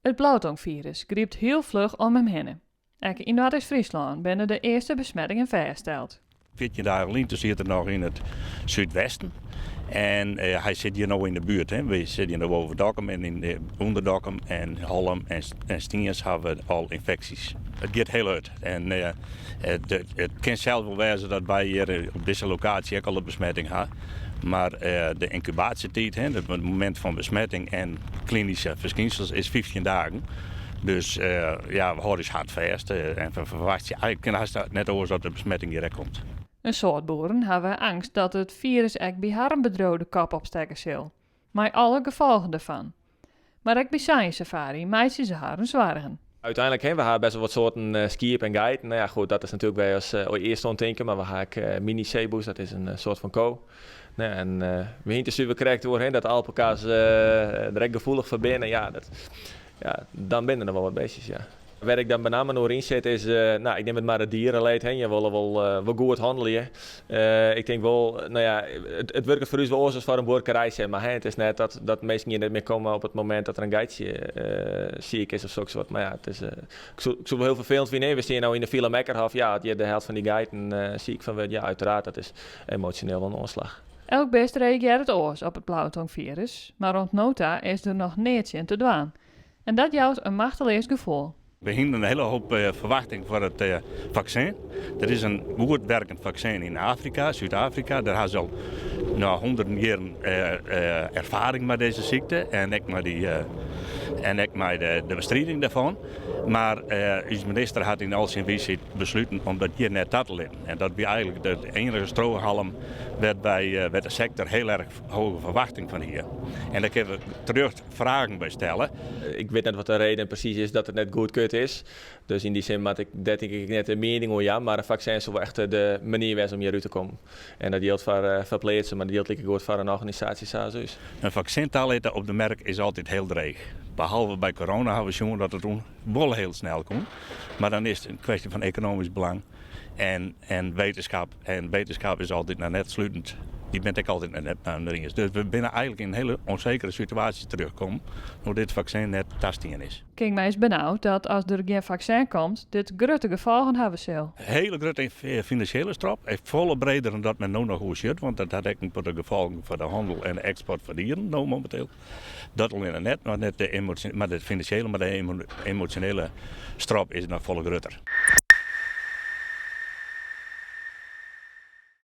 It blautongfirus grypt hiel fluch om him hinne. Ek yn Noardeast-Fryslân binne de earste besmettingen fêststeld. 14 dagen lyn siet er noch yn it súdwesten. En hy sit hjir no yn de buert. Hè. We sitte hjir no boven Dokkum en yn ûnder Dokkum en Hollum en Stiens hawwe we al ynfeksjes. It giet hiel hurd. En it kin sels wol wêze dat wy hjir op dizze lokaasje ek al in besmetting ha. Mar de ynkubaasjetiid, it momint fan besmetting en klinyske ferskynsels is 15 dagen. Dus ja, we hâlde ús hart fêst en we ferwachtsje eigentlik hast net oars dat de besmetting hjir ek komt. In soad boeren hawwe eangst dat it firus ek by harren bedriuw de kop opstekke sil, mei alle gefolgen derfan. Mar ek by Science Safari meitsje se harren soargen. Uiteindelijk, hè, we ha best wol wat soarten skiep en geiten. Nou ja, goed, dat is natuerlik wêr je as earst oan tinke. Mar we ha ek mini-zeboes, dat is in soart fan ko. Nou ja, en we hiene it suver krekt oer, hè, dat alpaka's der ek gefoelich foar binne. Ja, dat, ja, dan binne der noch wol wat beestjes, ja. Wêr ik dan benammen oer yn sit is, nou, ik nim it mar it diereleed, hè, je wolle wol, wol goed hannelje. Ik tink wol, no ja, it wurket foar ús wol oars as foar in buorkerij, sis mar. Hè. It is net dat, dat minsken hjir net mear komme op it momint dat der in geitsje siik is of soks. Mar ja, it is, ik soe, ik soe wol hiel ferfelend fine, we stean no yn de Villa Mekkerhof, ja, as hjir de helte fan dy geiten siik fan wurdt, ja, uiteraard, dat is emosjoneel wol in oanslach. Elk bist reagearret oars op it blautongfirus, mar oant no ta is der noch neat tsjin te dwaan. En dat jout in machteleas gefoel. We hienen in hiele hoop ferwachting foar it faksin. Der is in goed werkend faksin yn Afrika, Súd-Afrika. Dêr ha se al no hûnderten jierren erfaring mei dizze sykte en ek mei, dy, en ek mei de bestriding dêrfan. Mar ús minister hat yn al syn wiisheid besluten om dat hjir net ta te litten. En dat wie eigentlik de iennige strohalm wêr't wy, wêr't de sektor hiel erch hoge ferwachting fan hie. En dêr kinne we terjocht fragen by stelle. Ik wit net wat de reden presys is dat it net goedkeurd is. Dus yn dy sin moat ik dêr tink ik net in miening oer jaan. Mar in faksin soe wol echt de manier wêze om hjirút te kommen. En dat jildt foar pleatsen, mar dat jildt likegoed foar in organisaasje sa as ús. In faksin talitte op de merk is altyd hiel dreech. Behalve by corona hawwe we sjoen dat it wol hiel snel koe. Mar dan is it in kwestje fan ekonomysk belang en wetenskap. En wetenskap is altyd noch net slutend. Dy bint ek altyd noch net mei iens. Dus we binne eigentlik yn in hiele ûnsekere situaasje terjochtkommen no't dit faksin net tastien is. Kingma is benaud dat as der gjin faksin komt, dit grutte gefolgen hawwe sil. Hiele grutte finansjele strop, ek folle breder dan dat men no noch oer sjocht, want dat hat ek in protte gefolgen foar de hannel en de eksport fan dieren no mominteel. Dat allinne net, mar net de finansjele, mar de emosjonele strop is noch folle grutter.